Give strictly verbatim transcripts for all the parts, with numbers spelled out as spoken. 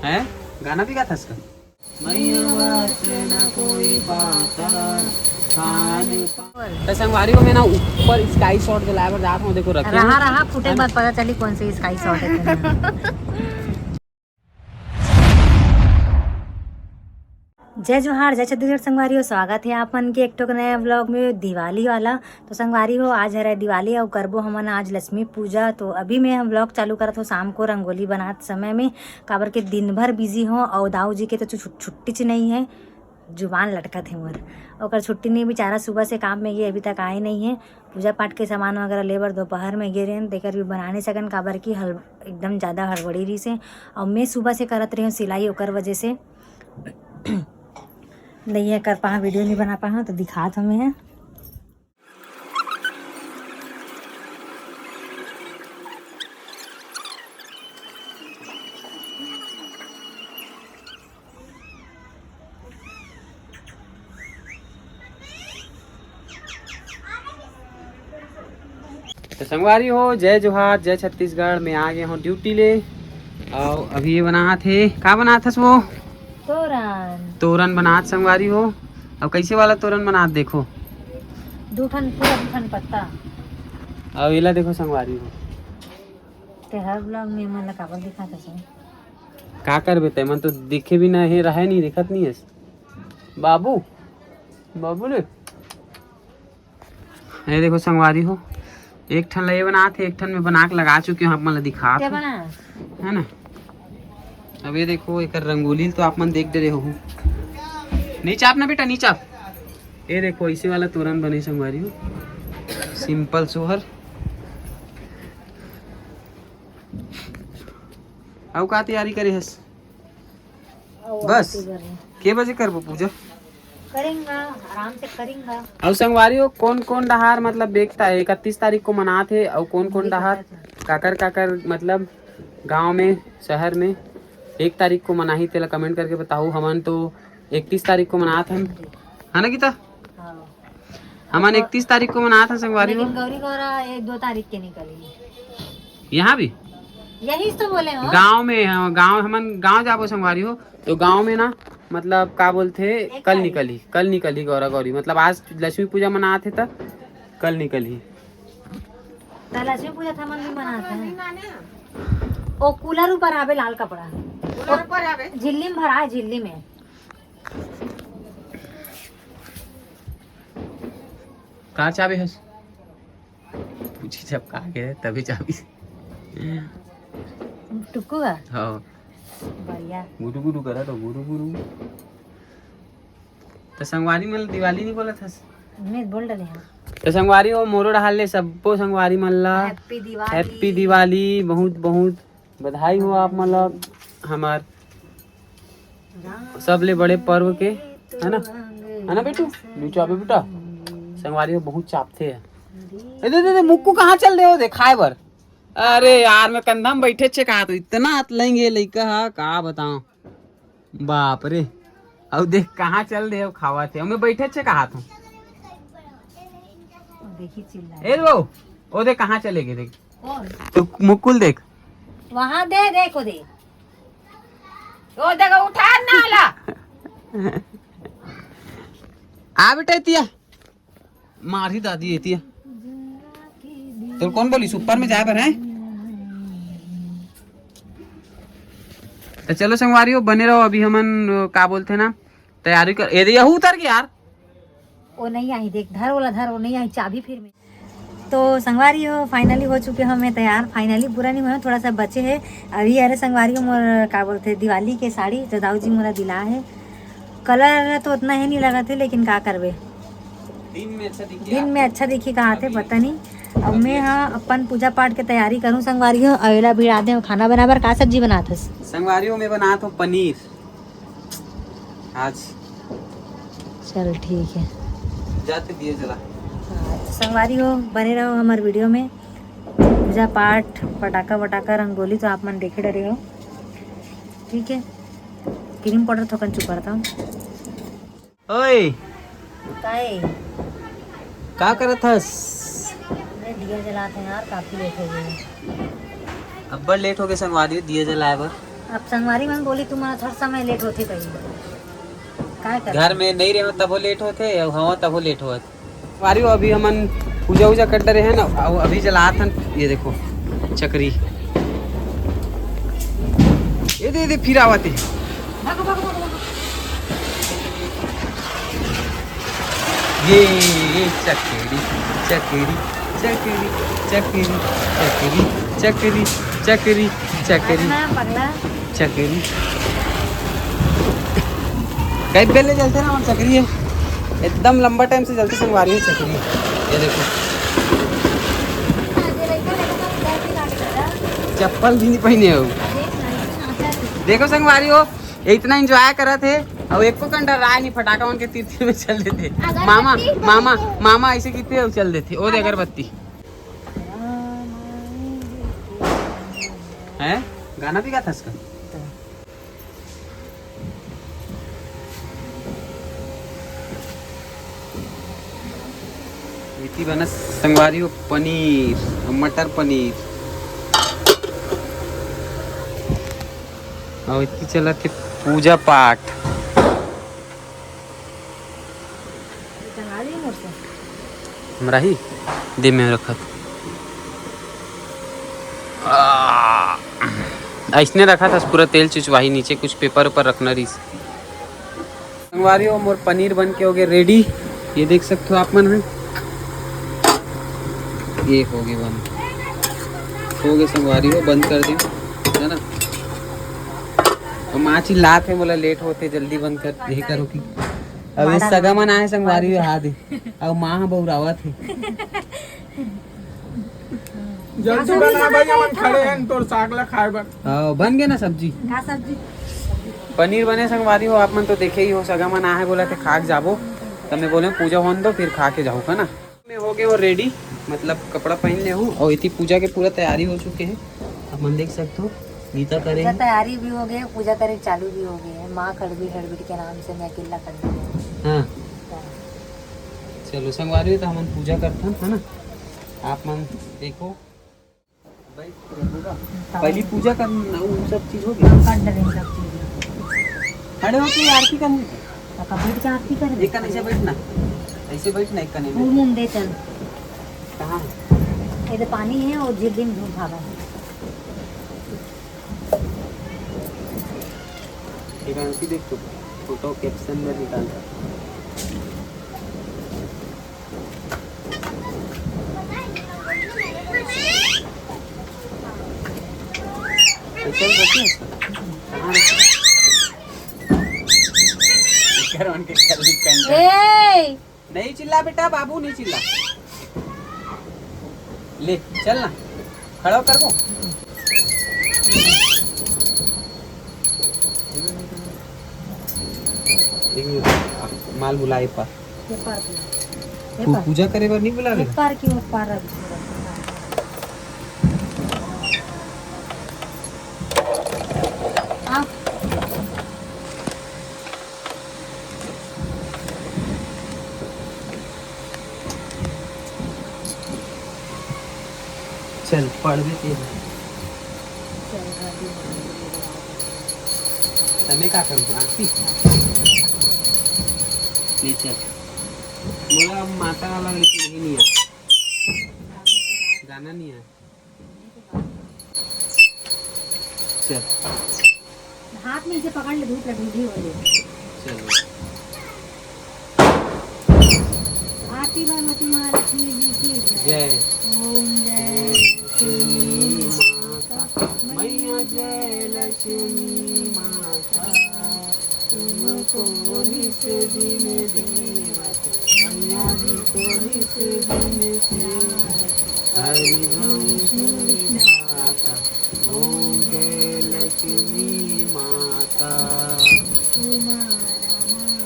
हैं? गाना भी गाथस का? मैया बस न कोई पाता खान। तो संगवारी हो, मैं ना ऊपर स्काई शॉट जलाए बर जात हूँ, देखो रखे रहा हूँ। रहा फूटे के बाद पता चली कौन सी स्काई शॉट है। जय जोहार, जय छत्तीसगढ़ संगवारी हो, स्वागत है आप मन के एक ठो नया व्लॉग में, दिवाली वाला। तो संगवारी हो, आज हरे दिवाली अउ करबो हमन आज लक्ष्मी पूजा। तो अभी मैं हम व्लॉग चालू करत हो शाम को रंगोली बनात समय में, काबर के दिन भर बिजी हो अउ दाऊ जी के तो छु-, छुट्टी च नहीं है, जुबान लटकत है मोर। ओकर छुट्टी नहीं, बेचारा सुबह से काम में गए, अभी तक आए नहीं है। पूजा पाठ के सामान वगैरह ले बर दोपहर में गे रहेन, तेकर भी बना नहीं सकन, काबर कि हल एकदम ज़्यादा हड़बड़ी रही से। और मैं सुबह से करत रही हूँ सिलाई, ओकर वजह से नहीं है कर पाहा, वीडियो नहीं बना पाहा। तो दिखात हमें है। तो संगवारी हो, जय जोहार, जय छत्तीसगढ़। मैं आ गया हूँ ड्यूटी ले। और अभी ये बनात हे, का बनात हस वो? तोरन। तोरन बनात संगवारी हो। अब कैसे वाला तोरन बनात देखो। दू ठन फूल, दू ठन पत्ता। अब एला देखो संगवारी हो। ते हर ब्लॉग में मन ला काबर दिखात हस? का करबे ते मन तो दिखे भी नहीं रहे, नहीं दिखत नहीं है बाबू, बाबू रे। ये देखो संगवारी हो, एक ठन ला ये बनात हे, एक ठन में बना के लगा चुके हो, आप मन ला दिखात क्या हो। बना? है ना? अब ये देखो, एक रंगोली तो आप मन देख डरे हो। नहीं चाप ना बेटा, नहीं चाप। ये देखो, इसी वाला तोरण बने संगवारी हो, सिंपल सोहर। अउ का तैयारी करे हस? अउ बस? आरती बर। के बजे करबो पूजा? करेंगा, आराम से करेंगा। अउ संगवारी हो, कौन कौन डहार मतलब बेचता है, इकतीस तारीख को मनात है, अउ कौन कौन नहीं डहार पता था। काकर काकर मतलब गांव में, शहर में एक तारीख को मनाही, तेला कमेंट करके बताओ। हमन तो इकतीस तारीख को मनात हन, है ना गीता? हाँ। हमन इकतीस तारीख को मनात हन संगवारी हो। लेकिन गौरी गौरा एक दो तारीख के निकली। यहाँ भी? यही तो बोले हो। गांव में, हाँ, गांव, हमन गांव जाबो संगवारी हो, तो गांव में ना, मतलब का बोलथे, एक कल तारीख। निकली, कल निकली गौरा गौरी, मतलब आज लक्ष्मी पूजा मनात हे त कल निकली। त लक्ष्मी पूजा त हमन भी मनात हन। ओ कूलर ऊपर आवे लाल कपड़ा। कूलर ऊपर आवे। झिल्ली में भराए, झिल्ली में। का चाबे हस? पूछी जब का के तभी चाबी। टुकु है? हाँ। बढ़िया। गुडू गुडू करा तो गुडू गुडू। तो संगवारी मन दिवाली नहीं बोलत हस? मैं बोल डरे हंव। तो संगवारी हो, मोरो डहार ले सब्बो संगवारी मन ला Happy दिवाली। Happy दिवाली, बहुत बहुत बधाई हो आप मन ला हमार सबले बड़े पर्व के, है ना? है ना बेटू? नीचे आबे बेटा। संगवारी हो बहुत चापथे है। ए, दे, दे, दे, मुक्कू कहाँ चल रहे हो दे खाए बर? अरे यार, मैं कंधा में बैठे छे कहा तो इतना अतलंग हे लइका हा, का बताओ। बाप रे। अब देख कहाँ चल रहे हो, खावा थे। मैं बैठे छे कहा तो। देखी चिल्ला। ए वो, ओ देख कहाँ चले गए देख। कौन? तो मुकुल देख। वहां दे, देखो दे। ओ देखो, उठा ना ला। आ बेटा, एतिया। मारही दादी एतिया। तो कौन बोली, ऊपर में जाए बर है? तो चलो संगवारी हो, बने रहो। अभी हमन, अ, का बोलते ना, तैयारी कर। ए, यहू उतर के यार। ओ नहीं आई, देख, धर ओला, धर, ओ नहीं आई, चाबी फिर में। तो संगवारी हो, finally हो चुके हो मैं तैयार। Finally पूरा नहीं हुआ, थोड़ा सा बचे है अभी। अरे संगवारी हो, मोर का बोलते हैं, दिवाली के साड़ी तो दाऊ जी मोला दिला है। कलर तो उतना ही नहीं लगा थे, लेकिन का करबे, दिन में अच्छा दिखी, दिन में अच्छा दिखी कहा थे, पता नहीं। अब मैं हाँ अपन पूजा पाठ के तैयारी करूँ संगवारी हो। अवेला भिड़ा दे खाना बना बर। का सब्जी बनात हस? संगवारी हो, मैं बनात हूँ पनीर। आज। चल ठीक है। जाते दिए जला। हाँ, तो संगवारी हो, बने रहो हमारे वीडियो में। पूजा पाठ, पटाखा वटाखा, रंगोली तो आप मन देखे डरे हो। ठीक है, क्रीम पाउडर थोकन चुपरता हूँ। ओए। काए? का करत हस? मैं दिया जलाते हैं यार, काफी लेट हो गया। अब्बड़ लेट हो गए संगवारी, दिया जलाए बर। अब संगवारी मन बोली, "तुम हर समय लेट होथे कहीं, काय कर?" घर में नहीं रहो तभो लेट होथे, अउ हवा तभो लेट होत। संगवारी हो, अभी हमन पूजा वूजा कर डरे हैं ना, अउ अभी जलात हन। ये देखो चकरी, ये दे, ये दे, फिर आवत हे। ये, ये चकरी, चकरी, चकरी, चकरी, चकरी, चकरी, चकरी, चकरी, चकरी। पगला, पगला। चकरी। कई पहले जलते ना, और चकरी है, एकदम लंबा टाइम से जलते संगवारी है चकरी। ये देखो, चप्पल भी नहीं पहने हो। देखो संगवारी हो, ये इतना एंजॉय करत हे, अउ एको कंटा राय नहीं, फटाका मन के तीर तीर में चल देथे। अगरबत्ती मामा, मामा, मामा ऐसे किथे अउ चल देथे। ओ दे अगरबत्ती। हैं? गाना भी गाथा इसका? इति बनत संगवारी हो पनीर, मटर पनीर। अउ इति चलत हे पूजा पाठ। टंगा ली मोर से। हमरा ही दे में रखत। आ, अइसने रखत हस, पूरा तेल चुचवाही नीचे, कुछ पेपर ऊपर रखना रहिस। संगवारी हो, मोर पनीर बन के हो गए रेडी। ये देख सकते हो आप मन है, ये हो गए बन, हो गए संगवारी हो, बंद कर दे, है ना। हम आज ही लात है, बोला लेट होते, जल्दी बंद कर, यही करो कि अब ये सगा मन आए संगवारी हो, हाथ दे, अब माँ बउरावत है। जल्दी बना भाई, हमन खड़े हैं तोर साग ला खाए बर। हाँ, बन गए ना सब्जी? का सब्जी? पनीर बने संगवारी हो, आप मन तो देखे ही हो, सगा मन आहे बोला थे खा के जाबो, तब मैं बोले पूजा होन दो फिर खा के जाओ, है ना। मैं हो गए हो रेडी, मतलब कपड़ा पहन ले हूँ और इतनी पूजा के पूरा तैयारी हो चुके हैं, आप मन देख सकते हो। गीता करे पूजा तैयारी भी हो गई, पूजा करे चालू भी हो गई है। माँ खड़बी हड़बीट के नाम से मैं अकेला कर दी हूँ। हाँ। हाँ। चलो संगवारी हो, तो हमन पूजा करथन, है ना। आप मन देखो, पहली पूजा करना, वो सब चीज हो गया। कर डरे सब चीज। खड़े होके आरती करनी। तो कब बैठ के आरती कर एक कन ऐसे बैठना, ऐसे बैठना एक कन वो में। मुंह दे चल। कहाँ? ये तो पानी है और जिस दिन धूप भागा है। एक आंटी देख तो, फोटो कैप्शन में निकाल। चल रखिए इसको। कहाँ रखिए? कर उनके कर कंटेंट। ए! नहीं चिल्ला बेटा, बाबू नहीं चिल्ला। ले चल ना, खड़ा कर वो। एक मिनट, माल बुलाए पर। ये पार की। ये तू पार। पूजा करे बर नहीं बुला रहे? एक पार की, वो पार रख। हाँ। चल, पढ़ भी तेज है। चल, हाँ, भी हाँ, भी हाँ। तमे का करूँ? आरती? ले चल। मोला अब माता वाला लेकिन नहीं, नहीं आता। गाना नहीं आया। चल। हाथ में इसे पकड़ ले, धूप लगी हुई हो रही। चलो। आरती भगवती महालक्ष्मी जी की जय। जय। ओम जय लक्ष्मी माता, मैया जय लक्ष्मी माता। तुमको निस दिन देवत, मैया जी को निस दिन सेवत। हरि विष्णु विधाता, ओम जय लक्ष्मी माता। तुम्हारा माँ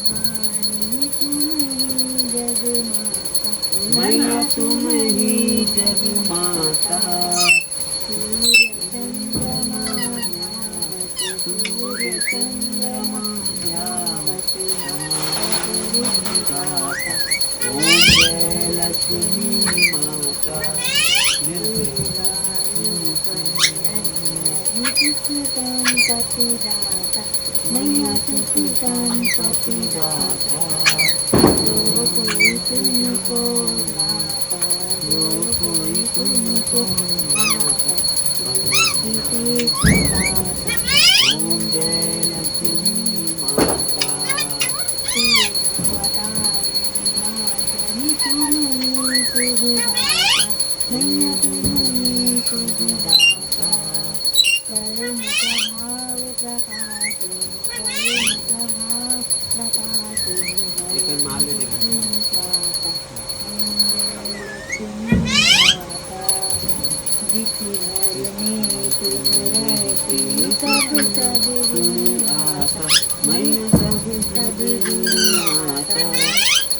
ब्रह्माणी, तुम ही जग माता। मैया तुम ही जग माता। सूर्य चंद्रमा ध्यावत, सूर्य चंद्रमा ध्यावत, तुम्हारा स्वरूप गाता। ओम जय लक्ष्मी माता, निर्भय सुखदं पतिदाता, मैया सुखदं पतिदाता, जो कोई तुमको माता, जो कोई तुमको माता, बुद्धि के दाता। ओम जय लक्ष्मी माता। श्री वरदायिनी माता, तुम ही सुखदाता, मैया तुम ही सुखदाता।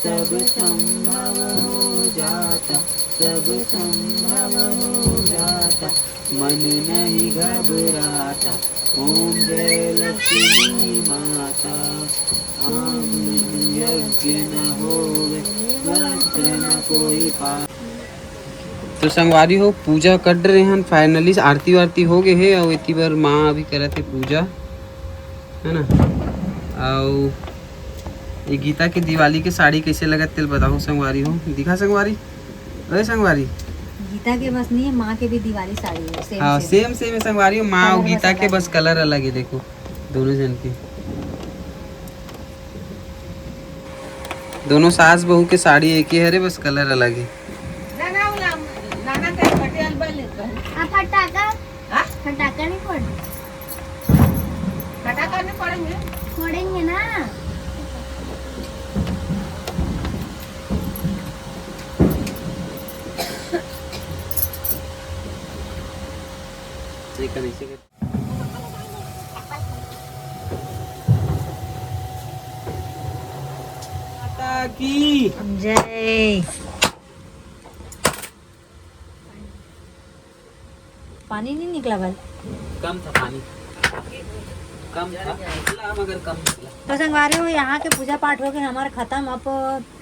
सब संभव हो जाता, सब संभव हो जाता, मन नहीं घबराता। ओम जय लक्ष्मी माता। आम यज्ञ न होवे, वस्त्र न कोई पा। तो संगवारी हो, पूजा कर रहे हैं finally, आरती वारती हो गए है। और इतनी बार माँ अभी करत है पूजा, है ना। और ये गीता के दिवाली के साड़ी कैसे लगत तेल बताओ संगवारी हो, दिखा संगवारी। अरे संगवारी, गीता के बस नहीं है, माँ के भी दिवाली साड़ी है, same हाँ same। Same same है संगवारी हो, माँ और गीता के बस कलर अलग है। देखो दोनों जन के, दोनों सास बहू के साड़ी एक ही हरे, बस कलर अलग है। ना ना, वो लाम-, ना ना, तेरे पटेल बल लेता है। आप फटाका, हाँ? फटाका नहीं फोड़। फटाका नहीं फोड़ेंगे। फोड़ेंगे ना। माता की जय। पानी नहीं निकला भाई। कम था पानी, कम था, निकला मगर कम निकला। तो संगवारी हो, यहाँ के पूजा पाठ हो गए हमारे खत्म। अब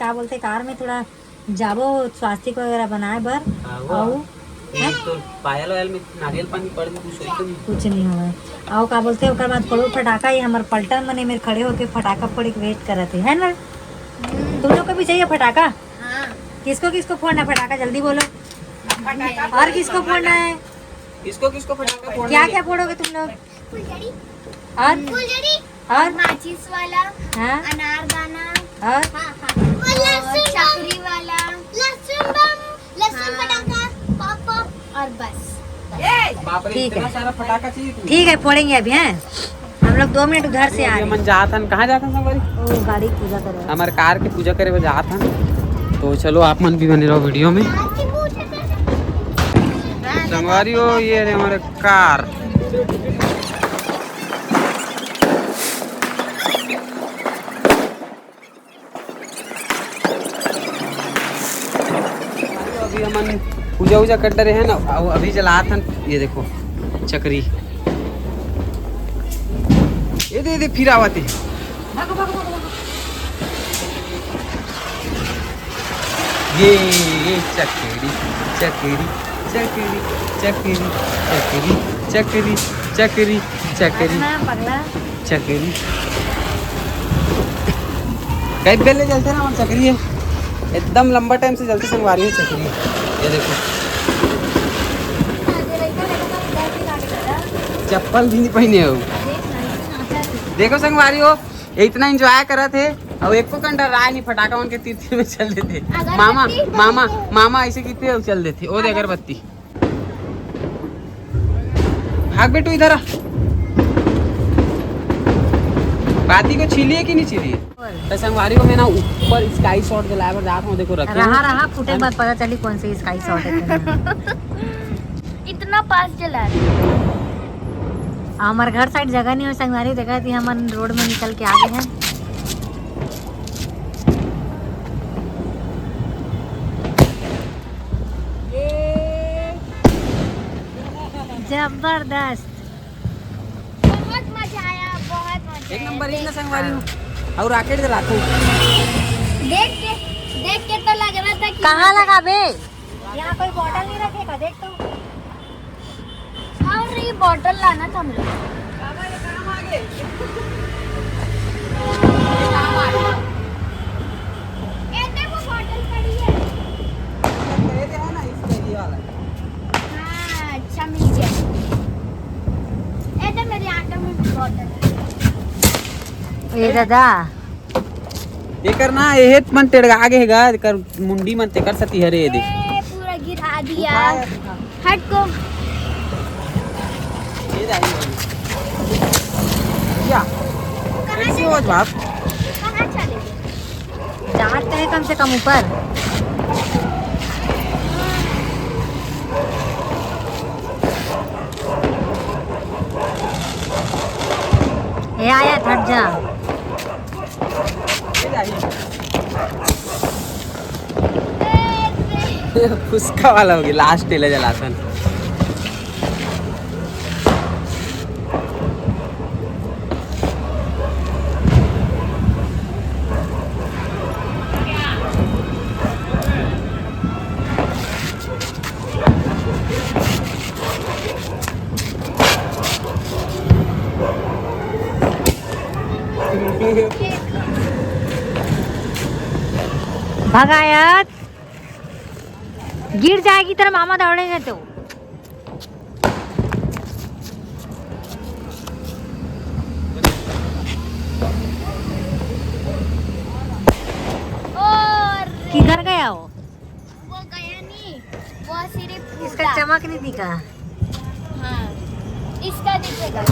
का बोलते, कार में थोड़ा जाबो स्वास्तिक वगैरह बनाए बर। हाँ, वो अउ, ये हैं? तो पायल वायल में नारियल पानी पड़ के कुछ होई तो नहीं। कुछ नहीं होगा। अउ का बोलते, ओकर बाद फोड़ो फटाका। ये हमर पलटन मने मेर खड़े होके फटाका फोड़े के वेट करत है, है ना? तुम लोग को भी चाहिए फटाका? हाँ। किसको किसको फोड़ना है फटाका, जल्दी बोलो। फटाका और किसको फोड़ना है? किसको किसको फटाका फोड़ना क्या है? क्या फोड़ोगे तुम लोग? फुलझड़ी। और? फुलझड़ी। और? माचिस वाला। हाँ। अनारदाना। और? हाँ, हाँ। और लहसुन बम। चकरी वाला। लहसुन बम, लहसुन हाँ। फटाका, पॉप पॉप और बस। बाप रे, ठीक इतना है। सारा फटाका चाहिए तुमको? ठीक है, फोड़ेंगे अभी, हैं? हम लोग दो मिनट उधर से आ रहे हैं। मन जात हन, कहाँ जात हन संगवारी? ओ, गाड़ी पूजा करे। हमारे कार के पूजा करे बर जात हन। तो चलो, आप मन भी बने रहो वीडियो में। संगवारी हो, ये रहे हमारे कार। अभी हमन पूजा उजा कर डरे हैं ना, अब अभी जलात हन। ये देखो चकरी, ये दे, ये दे, फिर आवत है। ये, ये चकरी, चकरी, चकरी, चकरी, चकरी, चकरी, चकरी, चकरी। पगला, पगला। चकरी। कई पहले जलते ना, और चकरी है, एकदम लंबा टाइम से जलते संगवारी है चकरी। ये देखो, चप्पल भी नहीं पहने हो। देखो संगवारी हो, ये इतना एंजॉय करत हे, और एको कंडा राय नहीं फटाका उनके तीर तीर में चल देते। मामा, मामा, मामा ऐसे कितने चल देते, वो दे अगरबत्ती। भाग बेटू, इधर आ। बाती को छीलिए कि नहीं छीलिए? तो संगवारी हो, मैं ना ऊपर स्काई शॉट जलाए बर जात हूँ। देखो रखे रहा, हैं। रहा, फूटे के बाद पता चली कौन सी स्काई शॉट है। इतना पास जला रहे। हमारे घर साइड जगह नहीं हो संगवारी, देखा थी हमन रोड में निकल के आ गए हैं। ये जबरदस्त। बहुत मजा आया, बहुत मजा एक आया। नंबर, एक ना संगवारी हूँ। और रॉकेट जलाते हैं। देख के, देख के तो लग रहा था कि कहाँ लगा बे? यहाँ कोई बॉटल नहीं रखेगा, देख तो। और ये बॉटल लाना था हम लोग। ये देखो, बॉटल पड़ी है। हाँ, अच्छा मिल गया। ये तो मेरे ऑटो में भी बॉटल है। ए दादा, एकर ना, एहे मन टेड़गा गे हे गा, एकर मुंडी मन तेकर सती हरे, ये दे। ए, पूरा गिरा दिया। उठाया था। हट को। ये जा, ये जा। क्या? कहाँ कैसे चले हो गए? बाप? कहाँ चले गए? जात तो है कम से कम ऊपर। ये आया, हट जा। ये जा, ये। फुसका वाला होगे, लास्ट ले जलासन। भगायत गिर जाएगी तेरा मामा दौड़ेंगे तो। और किधर गया वो? वो गया नहीं, वो सिर्फ इसका फूटा। चमक नहीं दिखा। हाँ, इसका दिखेगा।